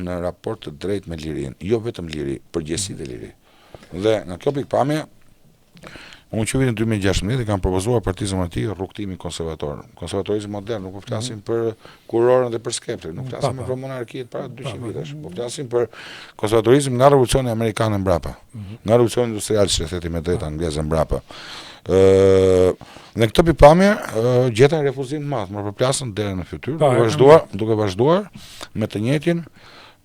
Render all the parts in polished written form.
në raport të drejtë me lirinë, jo vetëm liri, përgjegjësi dhe liri. Dhe nga kjo pikëpamje, unë që vitin 2016 i kam propozuar Partisë Demokratike rrugëtimin konservator. Konservatorizëm modern, nuk po flasim mm -hmm. për kurorën dhe për skeptrin, nuk flasim për monarkitë para 200 vitesh, po flasim për konservatorizëm nga revolucioni amerikan e mbrapa, mm -hmm. nga revolucioni industrial që theti me drejtë angleze mbrapa. Ë në këtë pikëpamje gjeta refuzim të madh, më përplasën derën në fytyrë, duke vazhduar, duke vazhduar me të njëjtin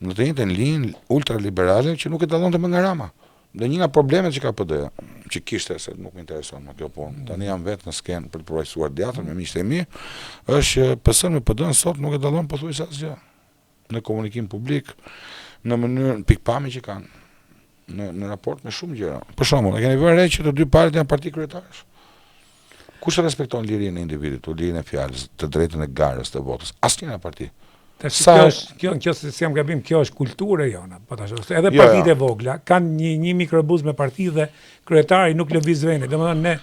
në të njëjtën linjë ultraliberale që nuk e dallonte më nga Rama. Dhe një nga problemet që ka PD-ja, që kishte se nuk më intereson më kjo punë, tani jam vetë në skenë për të përfaqësuar djathtën me miqtë e mi, është që PS me PD-n sot nuk e dallon pothuajse asgjë në komunikim publik, në mënyrë në pikëpamje që kanë në në raport me shumë gjëra. Për shembull, e keni vënë re që të dy palët janë parti kryetarësh. Kush e respekton lirinë e individit, lirinë e fjalës, të drejtën e garës, të votës? Asnjëra parti. Tash Sa... kjo është, kjo në qoftë se s'jam gabim, kjo është kulturë e jona. Po tash, edhe jo, partitë jo. e vogla kanë një një mikrobus me parti dhe kryetari nuk lëviz vendin. Domethënë ne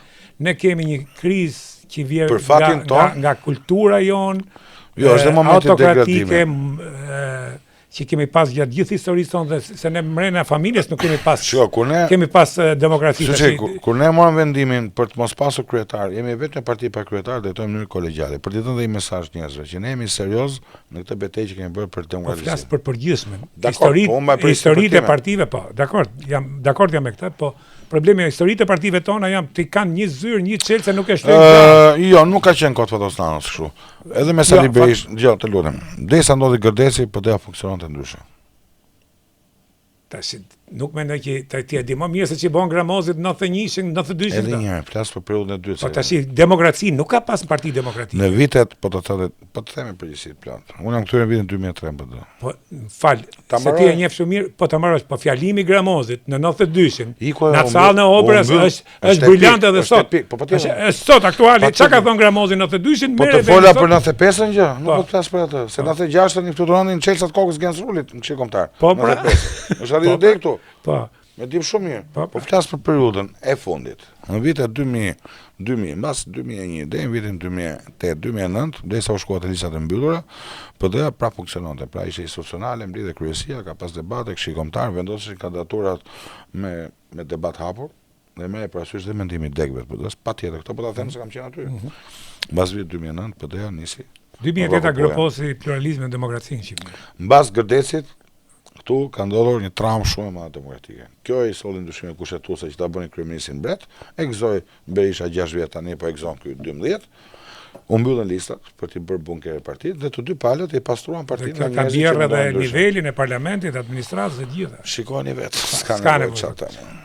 ne kemi një krizë që vjen nga, nga nga kultura jonë. Jo, është momenti i degradimit që kemi pas gjatë gjithë historisë tonë dhe se ne mrena familjes nuk kemi pas. Shiko, kur ne kemi pas demokraci tash. Kur, kur ne morëm vendimin për të mos pasur kryetar, jemi e vetmja parti pa kryetar, drejtojmë në mënyrë kolegjiale, për t'i dhënë dhe një mesazh njerëzve që ne jemi serioz në këtë betejë që kemi bërë për demokracinë. Po flas për përgjithshmen. Historitë, po, historitë e partive, po, dakord, jam dakord jam me këtë, po problemi është historitë e partive tona janë ti kanë një zyrë, një çelës nuk e shtyjnë. Ëh, jo, nuk ka qenë kot Fatos Nanos kështu. Edhe me Sali jo, Berishën, jo, të lutem. Derisa ndodhi Gërdeci, PD-ja funksiononte ndryshe. Tash nuk mendoj që ti ti e di më mirë se ç'i bën Gramozit 91-shin, 92-shin. Edhe një herë, flas për periudhën e dytë. Po tash demokraci nuk ka pas parti demokratike. Në vitet, po të thotë, po të themi përgjegjësi të plotë. Unë jam kthyer në vitin 2003 në PD. Po, fal, se ti e njeh shumë mirë, po ta marrësh, po fjalimi i Gramozit në 92-shin, në sallën e operës është Është brilant edhe sot. Po po është është sot aktuale. Çka ka thënë Gramozi në 92-shin? Po të fola për 95-ën gjë, nuk po. po të flas për atë. Se 96-ën i fluturonin çelësat kokës Genc Rulit në Këshill Kombëtar. Po pra. Është arritur deri këtu. Po. E dim shumë mirë. Po, po flas për periudhën e fundit. Në vitet 2000, 2000, mbas 2001 deri në vitin 2008, 2009, derisa u shkua te listat e mbyllura, PD-ja prapë funksiononte. Pra ishte institucionale, mblidhej kryesia, ka pas debate, Këshill Kombëtar, vendoseshin kandidaturat me me debat hapur dhe merrej parasysh dhe mendimi i degëve të PD-së, patjetër, këto po ta them se kam qenë aty. Mm -hmm. Mbas vitit 2009 PD-ja nisi 2008-a groposi pluralizmin dhe demokracinë në Shqipëri. Mbas Gërdecit këtu ka ndodhur një traumë shumë e madhe demokratike. Kjo i solli ndryshime kushtetuese që ta bënin kryeministrin mbret, e gëzoi Berisha 6 vjet tani po e gëzon ky 12. U mbyllën listat për t'i bërë bunker partitë dhe të dy palët i pastruan partitë nga njerëzit që edhe nivelin e parlamentit, administratës dhe gjitha. Shikojeni vetë, s'ka nevojë çfarë.